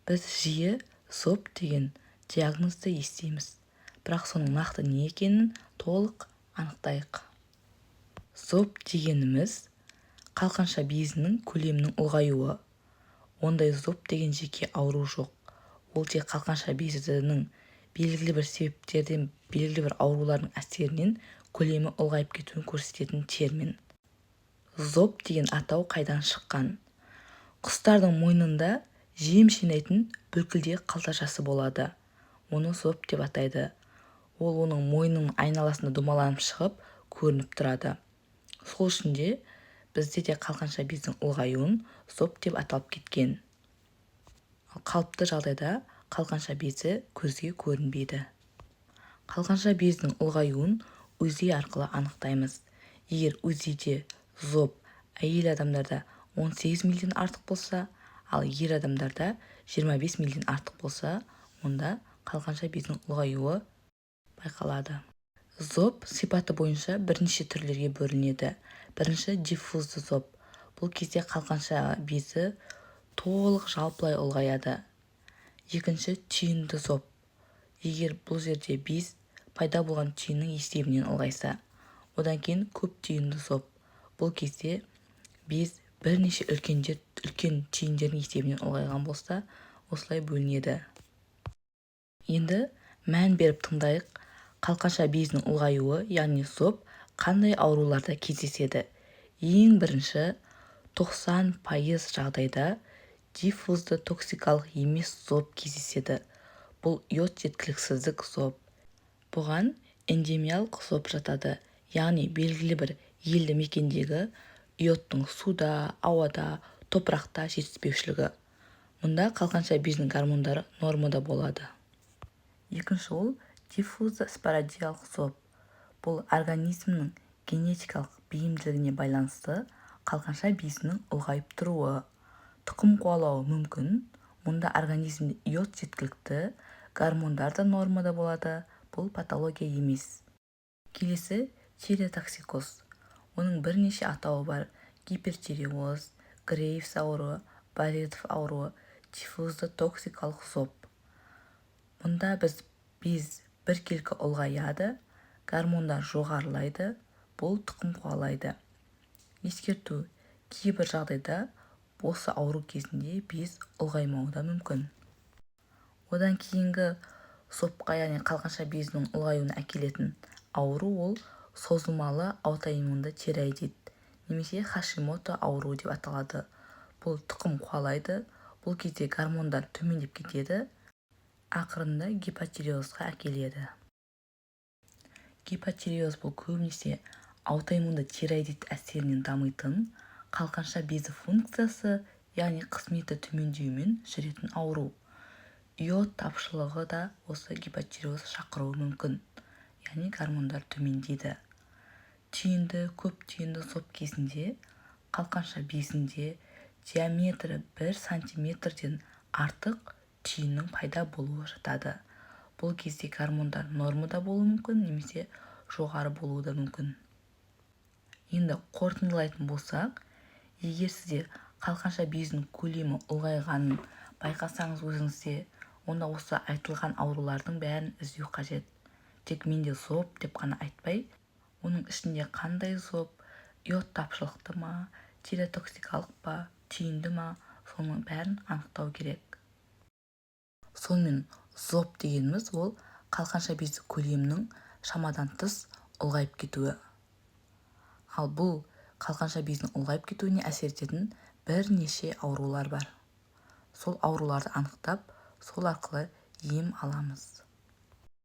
Біз жиі зоб деген диагнозды естиміз, бірақ соның нақты не екенін толық анықтайық. Зоб дегеніміз – қалқанша безінің көлемінің ұлғаюы. Ондай зоб деген жеке ауру жоқ, ол тек қалқанша безінің белгілі бір себептерден, белгілі бір аурулардың әсерінен көлемі ұлғайып кетуін көрсететін термин. Зоб деген атау қайдан шыққан? Құстардың мойнында жем жинайтын бүлкілдек қалташасы болады, оны зоб деп атайды. Ол оның мойнының айналасында домаланып шығып, көрініп тұрады. Сол үшін де бізде де қалқанша бездің ұлғаюын зоб деп аталып кеткен. Ал қалыпты жағдайда қалқанша безі көзге көрінбейді. Қалқанша безінің ұлғаюын УЗИ арқылы анықтаймыз. Егер УЗИде зоб әйел адамдарда 18 милден артық болса, ал ер адамдарда 25 милден артық болса, онда қалқанша безінің ұлғаюы байқалады. Зоб сипаты бойынша бірнеше түрлерге бөлінеді. Бірінші – диффузды зоб. Бұл кезде қалқанша безі толық жалпылай ұлғаяды. Екінші – түйінді зоб. Егер бұл жерде без пайда болған түйіннің есебінен ұлғайса. Одан кейін көп түйінді зоб. Бұл кезде без бірнеше үлкен түйіндердің есебінен ұлғайған болса, осылай бөлінеді. Енді мән беріп тыңдайық. Қалқанша безінің ұлғаюы, яғни зоб қандай ауруларда кездеседі? Ең бірінші, 90% жағдайда диффузды токсикалық емес зоб кездеседі. Бұл йод жеткіліксіздік зоб. Бұған эндемиялық зоб жатады, яғни белгілі бір елді мекендегі йодтың суда, ауада, топырақта жетіспеушілігі. Мұнда қалқанша безінің гормондары нормада болады. Екінші, ол диффузды спорадикалық зоб. Бұл организмнің генетикалық бейімділігіне байланысты қалқанша безінің ұлғайып тұруы. Тұқым қуалауы мүмкін. Мұнда организмде йод жеткілікті, гормондар да нормада болады, бұл патология емес. Келесі – тиреотоксикоз. Оның бірнеше атауы бар: гипертиреоз, Грейвс ауруы, Баредов ауруы, диффузды токсикалық зоб. Мұнда без біркелкі ұлғаяды, гормондар жоғарылайды, бұл тұқым қуалайды. Ескерту: кейбір жағдайда осы ауру кезінде без ұлғаймауы да мүмкін. Одан кейінгі зобқа, яғни қалқанша безінің ұлғаюына әкелетін ауру, ол созылмалы аутоиммунды тиреоидит немесе Хашимото ауруы деп аталады. Бұл тұқым қуалайды. Бұл кезде гормондар төмендеп кетеді, ақырында гипотиреозға әкеледі. Гипотиреоз – бұл көбінесе аутоиммунды тиреоидит әсерінен дамитын, қалқанша безі функциясы, яғни қызметі төмендеуімен жүретін ауру. Йод тапшылығы да осы гипотиреоз шақыруы мүмкін, яғни гормондар төмендейді. Түйінді, көп түйінді зоб кезінде қалқанша безінде диаметрі 1 сантиметрден артық түйіннің пайда болуы жатады. Бұл кезде гормондар нормада болуы мүмкін немесе жоғары болуы да мүмкін. Енді қорытындылайтын болсақ, егер сізде қалқанша безінің көлемі ұлғайғанын байқасаңыз өзіңізде, онда осы айтылған аурулардың бәрін іздеу қажет. Тек менде зоб деп қана айтпай, оның ішінде қандай зоб: йод тапшылықты ма, тиреотоксикалық па, түйінді ма, соның бәрін анықтау керек. Сонымен, зоб дегеніміз – ол қалқанша безі көлемінің шамадан тыс ұлғайып кетуі. Ал бұл қалқанша безінің ұлғайып кетуіне әсер ететін бірнеше аурулар бар. Сол ауруларды анықтап, сол арқылы ем аламыз.